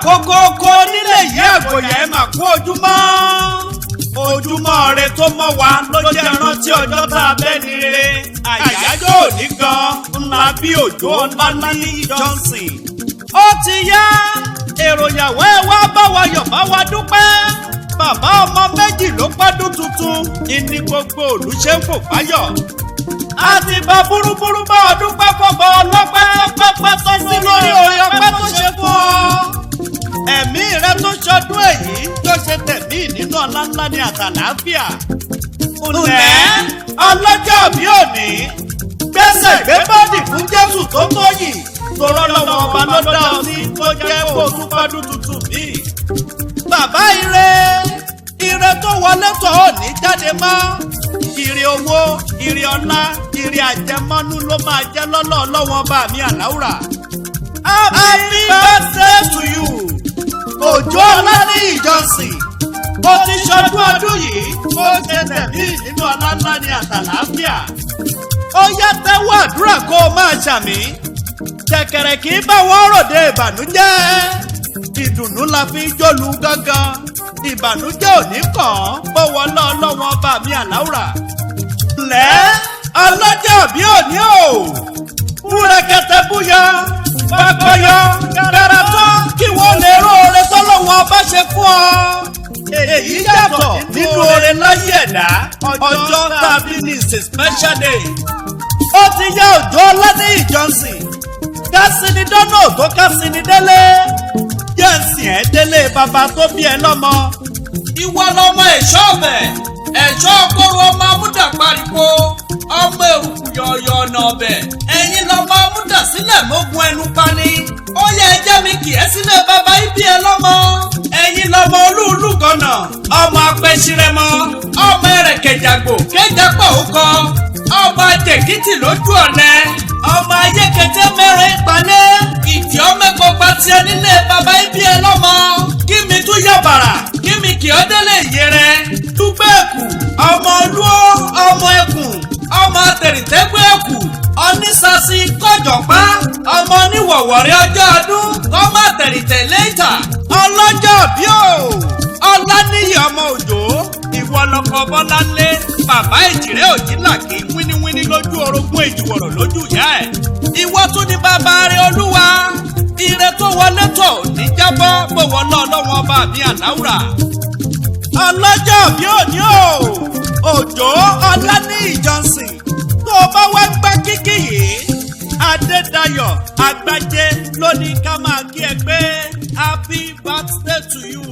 Kókókó nílẹ̀ yìí, àgbòyà, ẹ̀ mà kú ojúmọ́. Ojúmọ́ rẹ tó mọ́ wa ló jẹ́ rántí ọjọ́ tá a bẹ́ ní rere. Àyájọ́ òní gan ńlá bí Òjó Ọláníyì Johnson. Ó ti yá, èròyàwó ẹ wá bá wa yọ̀, bá wa dúpẹ́. Bàbá ọmọ méjì ló pọ́dún tuntun, ìní gbogbo òlú ṣe ń fò fáyọ̀. A ti bá búrúburú bá ọdún pẹ́ fọ́bọ̀ ọlọ́pẹ́ pẹ́pẹ́ tó sí lórí oore ọpẹ́ tó ṣe fún ọ. Ẹ̀mí rẹ tó ṣọdún èyí tó ṣe tẹ̀mí nínú ọlá ńlá ní àtàlàáfíà. Ǹlẹ́ ọlọ́jọ́ bí òní, gbẹ́sẹ̀ gbé body fún Jésù tó tó yìí, torọ́ lọ́wọ́ ọba ló dá ọ sí tó jẹ́ kó o tún pọ́dún tuntun míì. Bàbá ire, ire tó wọlé tọ̀ ọ́ ní jáde mọ́. Ire owó, ire ọlá, ire àjẹmọ́nú ló máa jẹ́ lọ́lọ́ ọlọ́wọ́n bá mi àláwùrà. Happy birthday to you, Òjó Ọláníyì Johnson. Ó ti ṣọdún ọdún yìí, ó ṣe tẹ̀mí nínú ọlá ńlá ní àtàlàáfíà. Ó yá, tẹ́wọ́ àdúrà kó o máa ṣàmì. Ṣẹ̀kẹ̀rẹ̀ kì í bá wọn ròde ìbànújẹ́. Ìdùnnú la fi ń jólu gángan. Ìbànújẹ́ ò ní kàn án bọ́wọ́ lọ́wọ́ bá mi àláwùrà. Lẹ́ ọlọ́jọ́ bí òní o, búrẹ́kẹ̀tẹ̀ búyọ bákọ́yọ kára tán kí wọ́n lè róore tọ́lọ́wọ́n ọba ṣe fún ọ. Èyí yàtọ̀ nínú oore láyé ẹ̀dá, ọjọ́ tàbí ní is a special day. Ó ti yá, Òjó Ọláníyì Johnson, kásìní dọ́nà tó kásìní délé, jẹ́ǹsì ẹ̀ délé bàbá tó bí ẹ lọ́mọ. Ìwọ lọmọ ẹ̀ṣọ́ ọ̀bẹ, ẹ̀ṣọ́ kóró, ọmọ amúdàpariwo, ọmọ èrùkù yọ̀ọ̀yọ̀ ọ̀nà ọ̀bẹ. Ẹ̀yin lọmọ amúdàsílẹ̀ mógun ẹnu pani. Ó yẹ ẹjẹ́ mi kì ẹ́ sílẹ̀ bàbá ibi ẹ lọ́mọ. Ẹ̀yin lọmọ olúùlú gànà, ọmọ apẹ́sirẹ́mọ, ọmọ ẹrẹ̀kẹ̀jàgbò kéjàpọ̀ ó kọ, ọmọ ajẹ̀kìtì lójú ọ̀nẹ́, ọmọ ayékẹ́tẹ́ mẹ́rin palẹ̀ ìtì ọmọ ẹ̀kọ́ pàṣẹ nílé bàbá ibi ẹ lọ́mọ. Kí mi tún yà bàrà, kí mi kì ọ́ délé ìyè rẹ. Dúpẹ́ ẹ̀kú, ọmọ olúó, ọmọ ẹkùn, ọmọ tẹ̀rìntẹ́gbẹ́ ẹ̀kú onísàsí kọjọ̀pá, ọmọ oníwọ̀wọ̀rẹ́ ọjọ́ ọdún kọ́mọ tẹ̀rìntẹ̀ lẹ́tà. Ọlọ́jọ́ bí o, Ọláníyì ọmọ Òjò, ìwọ lọkọ Bọ́láńlé, bàbá èjìrẹ́ òjìlàkì, wíníwíní lójú orogún, èjìwọ̀rọ̀ lójú ìyá ẹ̀. Ìwọ tún ní bàbá rẹ olúwa. Ire tó wọlé tọ̀ ní jábọ́ bó wọlé ọlọ́wọ́n ọba mi àláwùrà. Ọlọ́jọ́ bí òní o, Òjó Ọláníyì Johnson, tó o bá wá gbá kíkì yìí, Adédayọ̀ Àgbájé ló ní ká máa kí ẹ pé happy birthday to you.